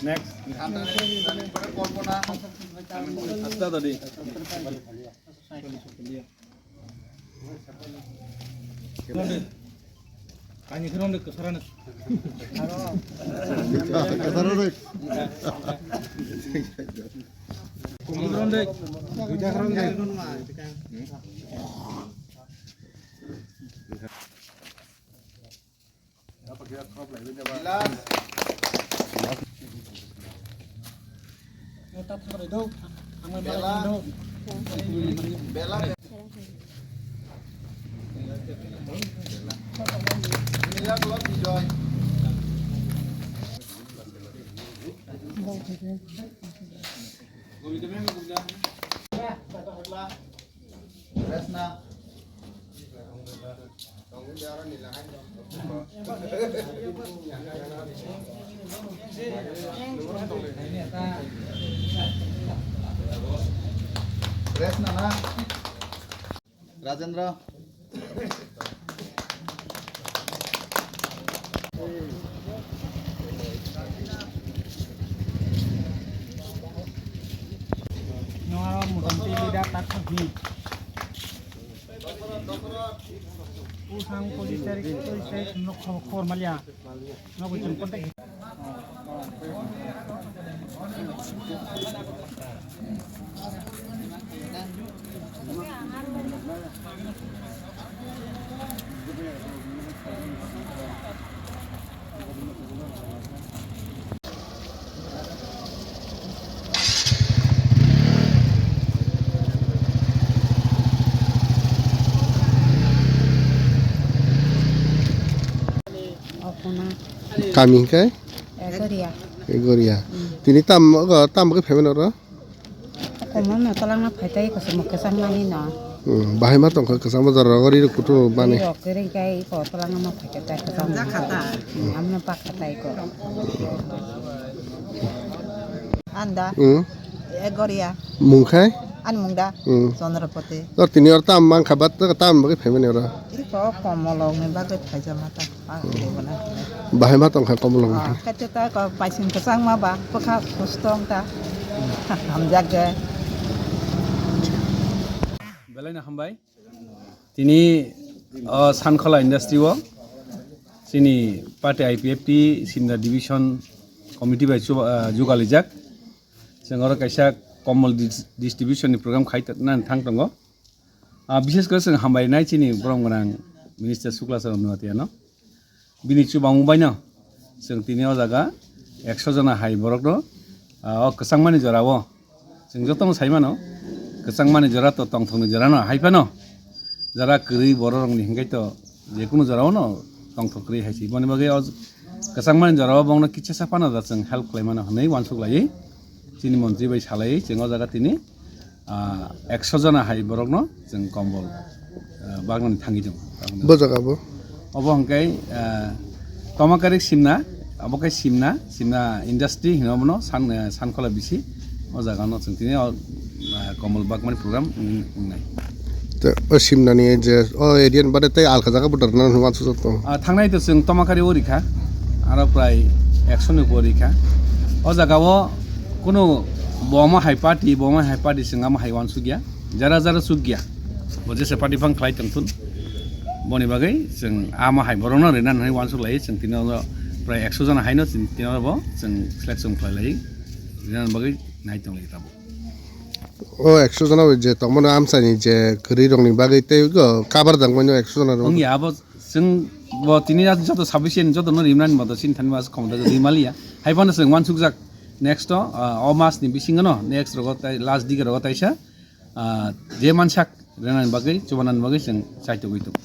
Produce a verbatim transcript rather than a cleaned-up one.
Next. Asta tadi. Ani khorang de kwsarano. Kwsarano. Khorang de. Duita khorang de. Rajendra. Nora mutamti bida tak thakni. Usang police tarik police tarik nok khobor khobor malia. Nok chum kontak. Kami hingke? Egoria. Egoria. Tini tam, ogo tam bagwi phaimani oro? Komo no twlangna phaitai, kosom kwchangmani no. Hmm, bahai ma tongkha kwchangma jora rogo ri rok kutu mani. Ri rok kwrwi kai ko twlangna ma phaitai kwchang. Amno pakha tai ko. Anda. Hmm. Egoria. Mung khai? Ani mung da? Hmm. Chandrapati. Tor tini oro tam mankha bat tam bagwi phaimani oro? Iko komolok ni bagwi phaijama ta. Bahai ma tongkha komolok. Ah, kaitor ta ko paising kwchangma ba, bwkha kustong ta. Hamjak de. Belai no hambai. Tini, o, Sankhola industry o chini party I P F T Simna division committee bai chuba-, ah, jugalijak. Chwng oro kaisa kombol dis-, distribution ni program khai ta-, nani thang tongo. Ah, bishes kore chwng hambai nai chini borom gwnang Minister Sukla Charan Noatia no. Bini chubamung bai no chwng tini o jaga ekso jona hai borok no, ah, o kwchangmani jora o chwng joto no sai mano. Kwchangmani jora to tongthokni jora no hai phano jara kwrwi borok rok ni hinkhai to je kunu jora o no tongthok kwrwi hai se. Boni bagwi o kwchangmani jora o bongno kichisa phano da chwng help khlai mano hwnwi uansuk laiwi chini montri bai salaiwi chwng o jaga tini, ah, ekso jona hai borokno chwng kombol, ah, bagnani thangwi tongo. Bo jaga bo? Obo hwnkhe, ah, Tomakari Simna, abo khe Simna, Simna industry hino bono San-, eh, Sankhola bisi. O jaga no chwng tini o, ah, kombol bagmani program wng-, wngnai. Te o Simnani je o area ni bade tei alka jaga bo dharna hwnwi uansuk tongo? Ah, thangnai to chwng Tomakari o rikha, aro prai ekso ni bo rikha. O jaga o kunu bo omo hai party, bo omo hai party chwng amo hai uansuk ya. Jara jara chukya, bo jesa party phang khlai tongthun. Boni bagwi chwng ama hai borokno rina nai uansuk lai, chwng tini oro prai ekso jona haino chwng tini oro bo chwng selection khlai lai, rina bagwi nai tong lai tabuk. O ekso jona bai je tongmani amchaini je kwrwi rokni bagwi tei go cover dang mano ekso jona rok. Wngya abo chwng bo tini joto sufficient joto no rimnani moto chini thani mas khomota rwi maliya. Hai phano chwng uansukjak next o, ah, o mas ni bisingo no next rogo tai last dige rogo taisa, ah, je mansak renani bagwi, chubanani bagwi chwng chaitugwi tongo.